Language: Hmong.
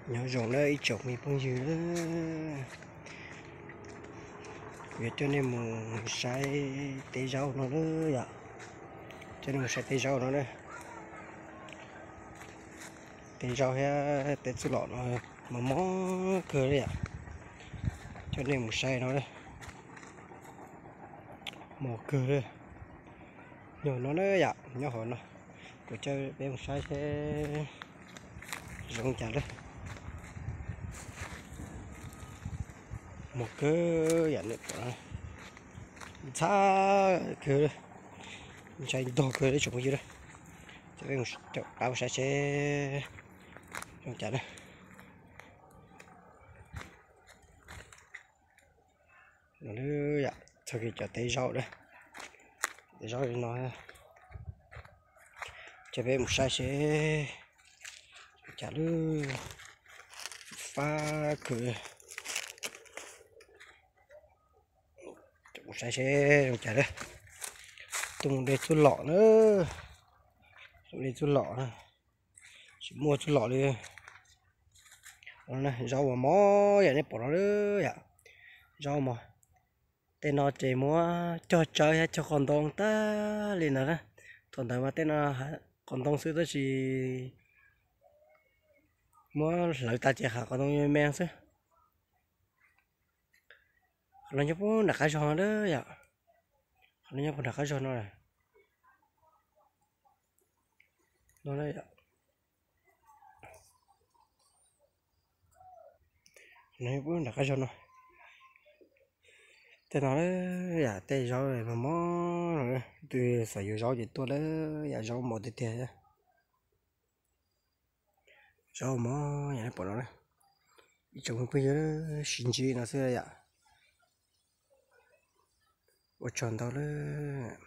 Nyob zoo na ib tsoom me phooj ywg, kuv yuav coj nej mus saib teb zaub no na yom. Coj nej mus saib teb zaub no na. Teb zaub thiab teb txuj lom no mos mos kawg li yom. Coj nej mus saib no na. Mos kawg li. Nyob no na yom, nyob hauv no. Kuv coj peb mus saib seb zoo cas lawm. Mos kawg yam li pom no, ntxhab kawg, ntshai ntog kawg li tsoom phooj ywg na. Coj peb mus saib seb zoo cas na. Txog kev cov teb zaub na, teb zaub li no, coj peb mus saib seb zoo cas lawm. Fab kawg. Mus saib seb zoo cas lawm. Tuaj mus de txuj lom na, de txuj lom na, tsis muaj txuj lom li. Zaub mos mos yam nej pom no lawm yom, zaub mos. Tej no ces muab cog tsawb thiab cog qos ntoo tag li ntawd na. Thaum ntawd mas tej no qos ntoo xwb tab sis muab hlawv tas ces qhov qos ntoo me xwb. Qhov no nyob puag nram qab zog no yom, qhov no nyob puag nram qab zog no. No, nram qab zog no. Tej no yam tej zaub mos mos, tus xav yuav zaub ces tuaj lawm yom, zaub mos tiag tiag. Zaub mos yam nej pom no, ib tsoom phooj ywg, sib ntsib no xwb yom. Ua tsaug ntau lawm.